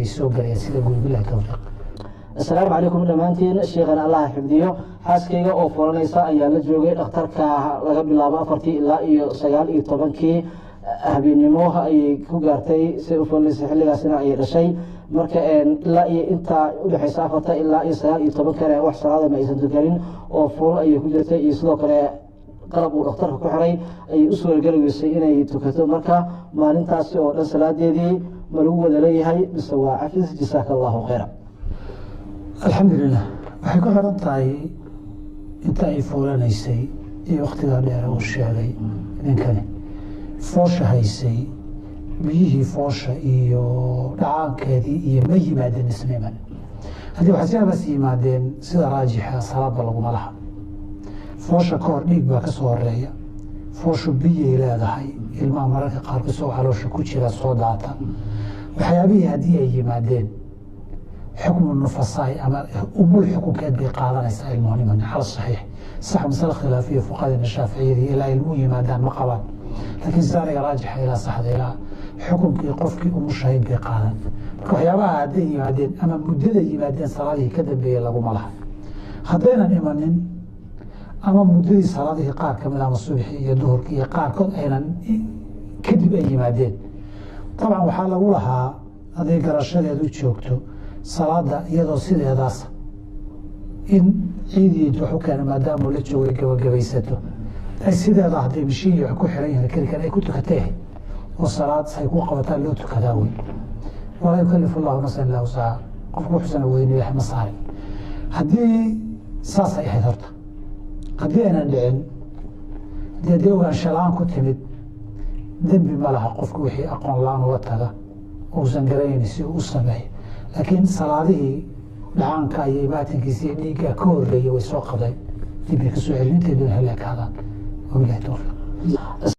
Bay soo galayaan sida guud. Bilahi towfiiq. Asalaamu calaykum dhammaantiin. Sheekhan Allaha xifdiyo. Xaaskayga oo foolanaysa ayaa la joogay dhakhtarka laga bilaabo 4-tii ilaa iyo 19-kii habeennimo ayay ku gaartay si u foolanaysay, xilligaasina ayay dhashay. Marka ilaa iyo intaa udhexaysa 4-ta ilaa iyo 19-kana wax salaada ma aysan tukanin oo fool ayay ku jirtay, iyo sidoo kale qalab uu dhakhtarka ku xiray ayay u suurageli weysay inay tukato. Marka maalintaasi oo dhan salaadeedii ma lagu wada leeyahay mise waa cafis? Jasaaka Allahu khayra. Alxamdulilah, waxay ku xiran tahay inta ay foolanaysay iyo waktigaa dheer uu sheegay ninkani. Foosha haysay, biyihii foosha iyo dhacaankeedii iyo ma yimaadeen isma iman. Haddii waxaasiyaabaas yimaadeen, sida raajixa salaadba laguma laha. Foosha ka hor dhiig baa ka soo horeeya. Fooshu biyay leedahay, ilmaha mararka qaarkood isagoo caloosha ku jira soo daata. Waxyaabihii haddii ay yimaadeen, xukmu nufasaai ama umul xukunkeed bay qaadanaysaa ilmuhniman cala saxiix. Sax, masale khilaafiya, fuqadina shaaficiyadii ilaa ilmuhu yimaadaan ma qabaan, laakiin sida aniga raajixa ilaa saxda ilaa xukunkii qofkii umushahayd bay qaadan. Marka waxyaabaha hadday yimaadeen ama muddada yimaadeen, salaadihii ka dambeeyey laguma laha. Haddaynan imanin ama muddadii salaadihii qaar kamid ama subxii iyo duhurkii iyo qaarkood aynan kadib ay yimaadeen, dabcan waxaa lagu lahaa hadday garashadeedu joogto salaada iyadoo sideedaas in ciidiid wax u keena maadaamuu la joogay gabagabaysato ay sideeda. Hadday mishiin wax ku xiran yihiin kelikan ay ku tukatay oo salaad say ku qabataan loo tukadaa wey. Walaa yukalifu Allahu nafsan illaa wusaha, qofku wuxuusan awoodin Ilaah ma saarin. Haddii saasay ahayd horta, haddii aynan dhicin, haddii ogaansha la-aan ku timid, dembi ma laha qofku wixii aqoon la-aan uga taga uusan garanayni si uu u sameeyo. Laakiin salaadihii dhacaanka iyo imaatinkiisa iyo dhiigga ka horeeyay way soo qabday, dib bay ka soo celin intay doon haleekaadaan. Wabilahi towfiiq.